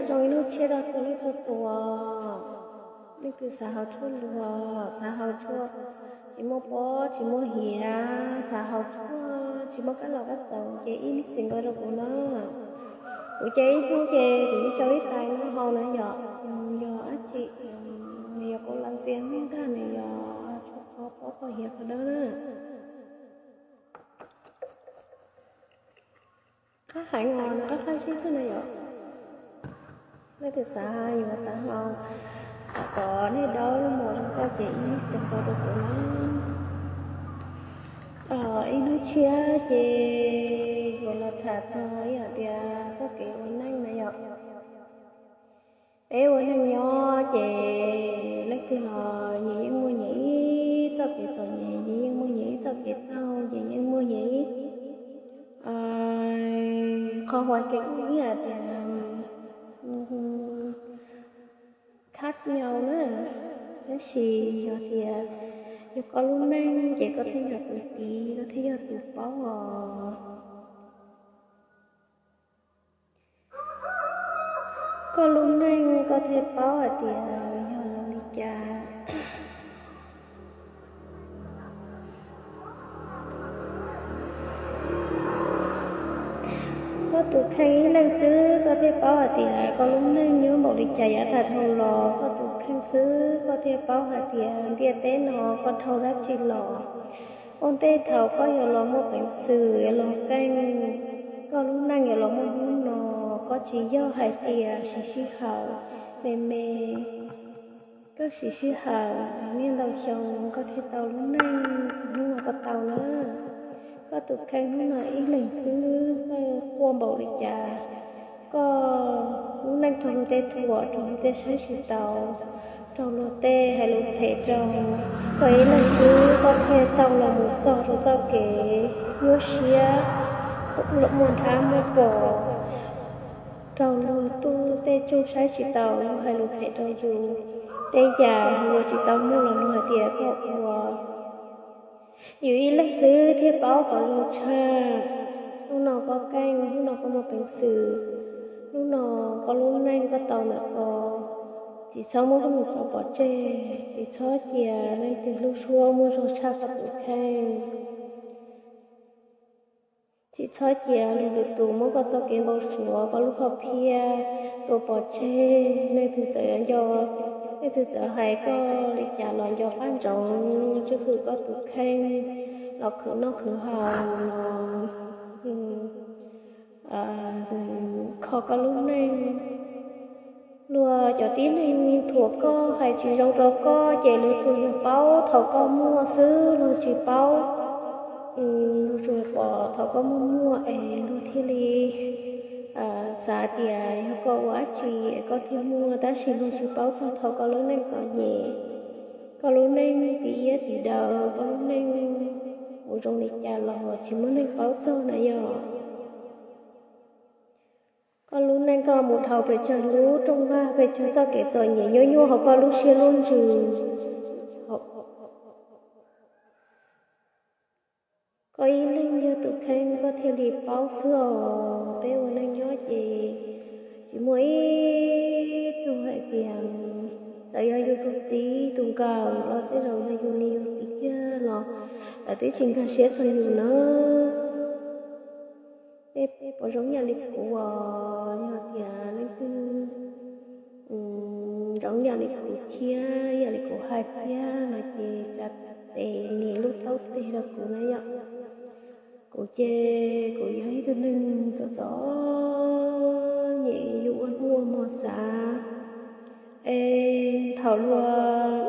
zoo ib hnub tshiab rau txhua leej txhua tus. Leej twg xav haus tshuaj luag, xav haus tshuaj tsis muaj pob tsis muaj hiav, xav haus tshuaj tsis muaj kab los kab txoos ces ib link xim nkaus rau kuv na. Kuv ces ib hnub ces kuv yeej tso ib tais no haus na yom. Yog dab tsi, nws yog kau las xias ntag, nws yog tshuaj kho pob kho hiav kho dawb na. Qab heev os, nws qab qab zib xwb na yom. Leej twg xav yuav xav haus, xav kom nej dawb los zoo nkauj ces ib link xim nkaus rau kuv na. Ib hnub tshiab ces yuav los tham txog ib yam tias txoj kev ua neej na yom. Peb ua neeg nyob ces leej twg los nyias yeej muaj nyias ib txoj kev txom nyem, nyias yeej muaj nyias ib txoj kev taug, nyias yeej muaj nyias ib qho huam kev ib yam tias khab nyau na. Tab sis yog tias yog koj lub neej ces koj thiaj yog tus tiv, koj thiaj yog tus paub os. Koj lub neej koj thiaj paub hais tias yog zoo li cas. Koj tus kheej ib leeg xwb koj thiaj paub hais tias koj lub neej nyob npaum li cas. Yav tag dhau los koj tus kheej xwb koj thiaj paub hais tias ntiaj teb no koj dhau dab tsi los. Ua ntej thaum koj yuav los muaj peev xwm yuav los qeej koj lub neej yuav los muaj hnub no, koj tsis yog hais tias siv sij hawm me me. Koj siv sij hawm niaj ntau xyoo koj thiaj tau lub neej hnub no koj tau na. Koj tus kheej hnub no ib leeg xwb koj quaj npaum li cas, koj lub neej raug luag tej thuam, raug luag tej saib tsis taus, raug luag tej hais lus phem rau, koj ib leeg xwb koj thiaj tau los mus txog rau txoj kev nyuaj siab, muaj nrhab muaj pom, raug luag tej tsuj saib tsis taus, luag hais lus phem rau yus, tej yam yus ua tsis tau muaj los luag hais tias koj ua. Yus ib leeg xwb thiaj paub qhov zoo tshaj. Hnub no koj qeej, hnub no koj muaj peev xwm, hnub no koj lub neej koj tau ntawm ko. Tsis txhob muab koj mus pov tseg, tsis txhob cia leej twg lub suab muaj zog tshaj koj tus kheej. Tsis txhob cia luag lwm tus muab koj txoj kev npau suav, koj lub hom phiaj tua pov tseg. Leej twg txawm yuav nco, leej twg txawm hais koj li cas los nco qab ntsoov, tsuj hwm koj tus kheej los khwv noj khwv haus los kho koj lub neej. Luag cov tib neeg thuam koj hais tsis zoo rau koj ces luag tsuas yog paub thaum koj muaj xwb, luag tsis paub, luag tsuas pom thaum koj muaj muaj es luag thiaj li xav tias yog koj ua dab tsi es koj thiaj muaj, tab sis luag tsis paub txog thaum koj lub neej txom nyem, koj lub neej tiv iab tiv daw, koj lub neej mus zoo li cas los tsis muaj neeg paub txog na yom. Koj lub neej koj mus dhau pes tsawg lub rooj vag, pes tsawg txoj kev txom nyem nyuaj nyuaj hauv koj lub siab lub ntsws. Koj ib leeg yog tus kheej koj thiaj li paub xwb os. Peb ua neej nyob ces tsis muaj ib tug hais tias, txawm yog yus tus txiv tus nkawm los tej zaum yog yus niam yus txiv kiag los lawv twb tsis nkag siab txog yus na. Peb puas zoo yam li kuv os, yog tias leej twg zoo yam li kuv thiab yam li kuv hais thiab no ces tsa tes nias lub taub teg rau kuv na yom. Kuv ces kuv yog ib tug neeg txom txom nyem, yus ua hnub ua hmo xav es thaum luag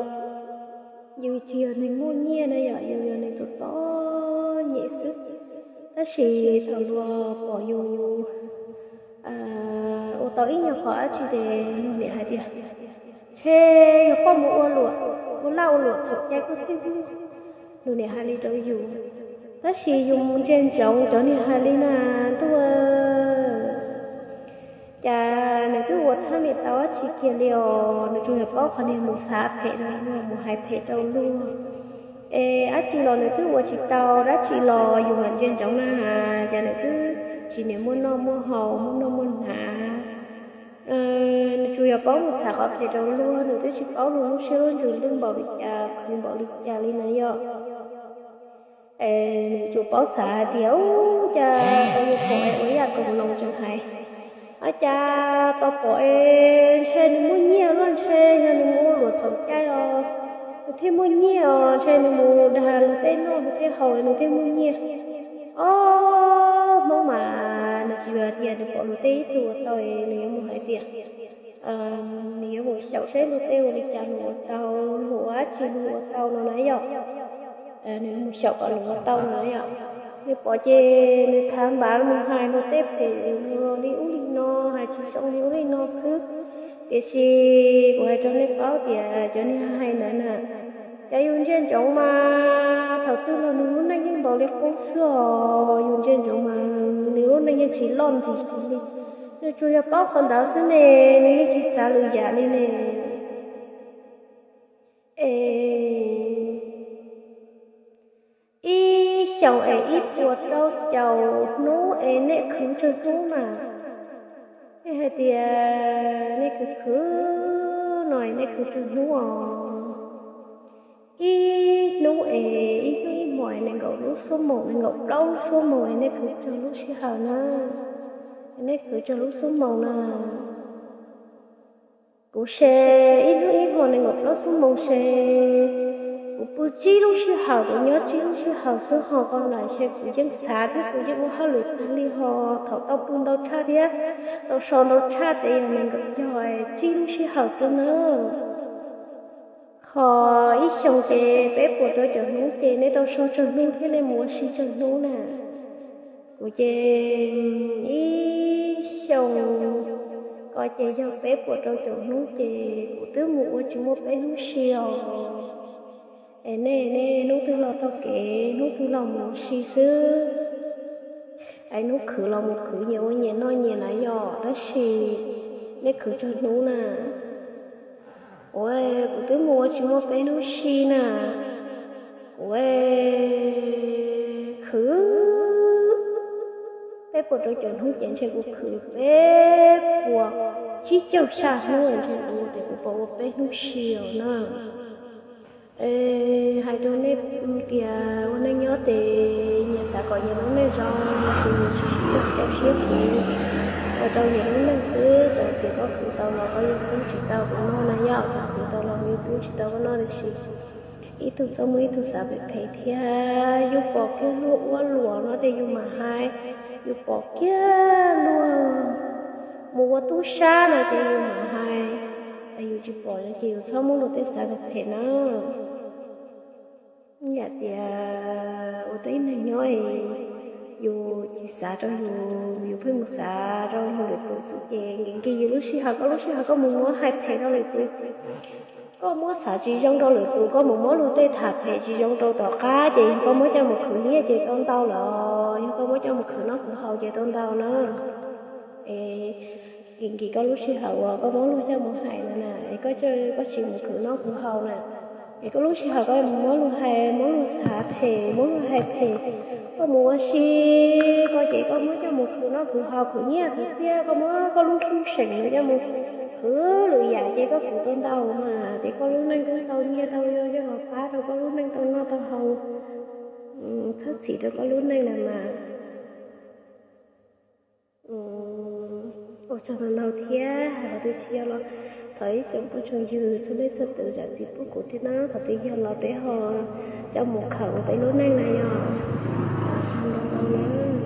yus tsis yog neeg muaj nyiaj na yom, yus yog neeg txom txom nyem xwb. Tab sis thaum luag pom yus ua tau ib nyuag qhov dab tsi ces luag niam hais tias, ntshe yog koj mus ua luam, ua laj ua luam txhaum cai koj thiaj muaj. Luag niam hais li rau yus, tab sis yus mus ntsia ntsoov cov niag hais li na, ntuj, cas nws twb ua thab niam tau dab tsi kiag li os, nws tsuas yog paub qhov niag mus xav phem rau luag, mus hais phem rau luag. Es dab tsi los nws twb ua tsis tau, dab tsi los yus mam ntsia ntsoov na, cas nws twb tsis niam muaj noj muaj haus, muaj noj muaj hnav. Nws tsuas yog paub mus xav qhov phem rau luag, nws twb tsis paub luag lub siab lub ntsws lwj npaum li cas, khwv npaum li cas li na yom. Es nws tsuas paub xav hais tias, Ub, cas tau yus pom es ua yam koom noos tseem hais, ab, cas tau pom es ntshe nws muaj nyiaj los ntshe yog nws mus ua luam txhaum caij os, nws thiaj muaj nyiaj os, ntshe nws mus dag luag tej noj luag tej haus nws thiaj muaj nyiaj. Ob, Hmoob mas nws tsis yog hais tias nws pom luag tej ib tug ua tau es nws yuav mus hais tias, nws yuav mus xyaum saib luag tej ua li cas luag ua tau, luag ua dab tsi luag ua tau no na yom. Nws mus xyaum kom luag ua tau no na yom. Nws pom ces nws khav npav mus hais luag tej phem li ub li no, hais tsis zoo li ub li no xwb. Tiam sis kuv hais rau nej paub tias cov niag hais ntawd na, cas yus ntsia ntsoov mas thaum twg los nws lub neej yeej npaum li qub xwb os. Yus ntsia ntsoov mas nws lub neej yeej tsis loj ntxiv kiag li. Nws tsuas yog paub qhov ntawd xwb ne, nws yeej tsis xav lwm yam li ne. Es ib xyoos es ib puas rau caum hnub es nej khwv tsawg hnub na? Nej hais tias nej khwv khwv no es nej khwv tsawg hnub os? Ib hnub es ib hnub ib hmos es nees nkaum lub xuab moos, nees nkaum plaub lub xuab moos es nej khwv tsawg lub sij hawm na? Nej khwv tsawg lub xuab moos na? Kuv se ib hnub ib hmos nees nkaum plaub xuab moos se kuv pw tsib lub sij hawm, kuv nyob tsib lub sij hawm xwb ho ko lais se kuv yeej xav thiab kuv yeej ua hauj lwm tag li ho. Thaum tau pw ntau tshaj thiab tau so ntau tshaj ces yog nees nkaum, yog tsib lub sij hawm xwb na. Ho ib xyoos ces peb puas rau caum hnub ces nej tau so tsawg hnub thiab nej mus ua si tsawg hnub na? Kuv ces ib xyoos ko ces yog peb puas rau caum hnub ces kuv twb mus ua tsis muaj peb hnub si os. Es nej, nej hnub twg los taug kev hnub twg los mus ua si xwb. Es hnub khwv los mus khwv, nyias ua nyias noj nyias na yom, tab sis nej khwv tsawg hnub na? Kuv, kuv twb mus ua tsis muaj peb hnub si na. Kuv khwv peb puas rau caum hnub ces ntshe kuv khwv peb puas tsib caug xya hnub ntshe kuv, ces kuv puas ua peb hnub si os na. Hais rau nej tias ua neej nyob ces nyias xav kom nyias lub neej zoo, tab sis nyias tsis sib rau siab khwv, ua rau nyias lub neej xwb. Txawm tias koj khwv tau los koj yeej pub tsis tau kuv noj na yom, koj khwv tau los kuv yeej pub tsis tau koj noj, tab sis ib tug txhob muab ib tug xav phem phem thiab. Yus pom kiag luag ua luam no ces yus mam hais, yus pom kiag luag mus ua tub sab no ces yus mam hais, yus tsis pom no ces yus txhob muab luag tej xav phem phem na. Yam tias ua tib neeg nyob es yus tsis xav rau yus, yus pheej mus xav rau luag lwm tus xwb ces nkim nkim yus lub sij hawm, koj lub sij hawm koj mus muab hais phem rau lwm tus, koj muab xav tsis zoo rau lwm tus, koj mus muab luag tej tham phem tsis zoo rau tom qab ces yog koj muab coj mus khwv nyiaj ces tau ntau lawm, yog koj muab coj mus khwv noj khwv haus ces tau ntau na. Es nkim nkim koj lub sij hawm uas koj muab luag coj mus hais no na, es koj, koj tsis mus khwv noj khwv haus na, es koj lub sij hawm koj mus muab luag hais, muab luag xav phem, muab luag hais phem, koj mus ua si ko ces koj muab coj mus khwv noj khwv haus, khwv nyiaj khwv txiaj, koj muab koj lub hwj seem no coj mus khwv lwm yam ces koj khwv tau ntau mas ces koj lub neej twb tau nyiaj tau yog coj los pab rau koj lub neej tau noj tau haus, txhawb txhim rau koj lub neej na mas. Ua tsaug ntau ntau thiab, hais qhov twg tsis yog los thov ib tsoom phooj tsoom ywg txhua leej txhua tus zam txim pub kuv thiab na, qhov twg yog los peb ho coj mus khaws ua peb lub neej na yom. Ua tsaug ntau ntau na.